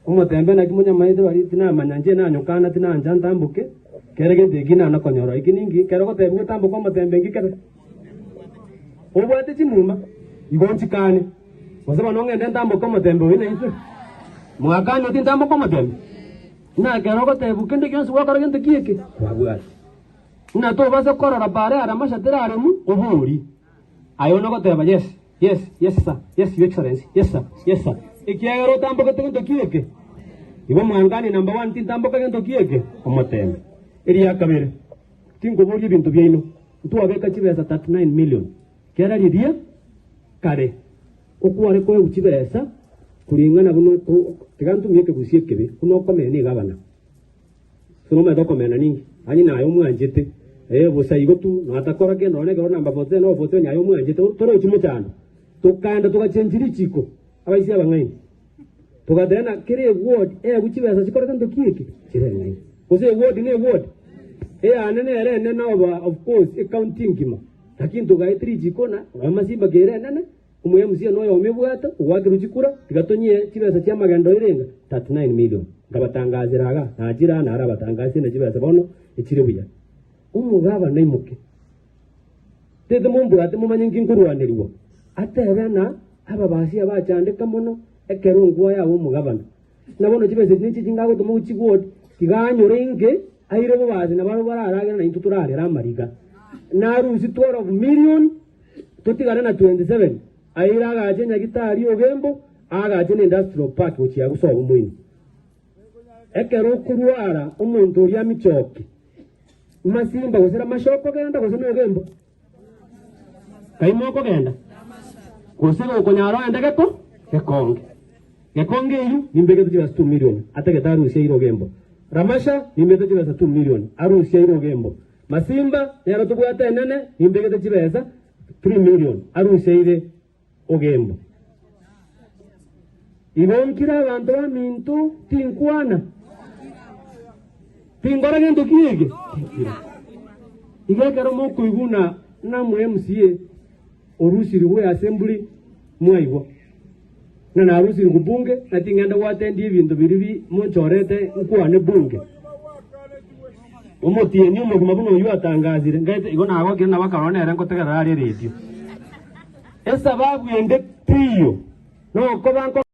Omotembe naki monyamaete baria tinamanya inche nanyokana tinancha ntamboke, kere gento eki nana konyora eki ninki? Kero ogotebiwa otamboke omotembe inki kebe? Obwate chimuma, igo nchikane, gose bono ng'ende ntamboke omotembe oyo naintwe? Mwakania tintamboka omotembe? Ng'a ekero ogotebiwa kende gionsi gwakora gento ki eke? Kwabwate. Ng'a tobasa korora bare aramasha teraremu, obori. Aye one ogoteba, Yes, yes, yes sir, yes your excellency, yes sir, yes sir. Ekiagera otambogete gento ki eke? Igo mwanganie number one tintamboka gento ki eke? Omotembe. Eria kabere, tinkoboria ebinto biaino, ntwabeka chibesa 39 million kera riria kare okware koegwa chibesa kuring'ana buna oko tiga ntumie ekegusia ekebe buna okomena egabana. Ase nomanyete okomena ninki? Onye naye omwanchete, ee, bosa igo tu, nonya takora kende nonya ekero namba 47 na 47 aye omwanchete, torochi mochando. Tokaenda togachenchia richiko, abaisia abang'aini. Togateba ng'a kera eward eegwe chibesa chikore gento ki eke? Chireng'aine. Gose eward na eward, eyane nere enene oba of course ecounty engima, lakini togaeta richiko ng'a nonya masimba kere enene, Omo MC noyomo ebwate ogoakerwa chikura, tiga tonyie chibesa chi'amagendo erenga 39 million. Nkabatangazera iga, nachire aa naro abatangasie ne chibesa bono echire buya. Omogabana aimoke, tete mombwate momanye nki nkorwanerigwa, atebe ng'a ababasi abachandeka mono ekero nkwa yaba omogabana. Ng'a bono chibesa echi nechi chingagotoma gochia ward, tiga anyore inke aire bobasi nabarabwo bararagere naintwe torarere amariga. Narusie 12 million. Totigane na 27 aire agache Nyagitari Ogembo aagache na Industrial Park gochia agwo sobo moino. Ekero okorwara omonto oria amichoki masimba gose ramasha okogenda gose na Ogembo? Kai mokogenda? Gose gokonyara ogende geko? Gekonge. Gekonge eyio nimbegete chibesa 2 million atagete arusie aire Ogembo. Ramasha nimbegete chibesa 2 million arusie aire Ogembo. Masimba nero tobwate enene, nimbegete chibesa 3 million aruseire Ogembo. Igo nkire abanto baminto tinkwana, tinkora gento ki eke? Tinkira. Igo ekero mokoigwa ng'a namwe MCA orusirigwe assembly mwaigwa ng'a narusirigwe bunge na tingenda gwatendia ebinto biria bi monchorete nkwane bunge. Omotienyi omogima buna oyio atangasire, ngaete igo nagokire nabo akarora nere ngotegerera are eredio. Esababu ende teiyo, nokoba nko.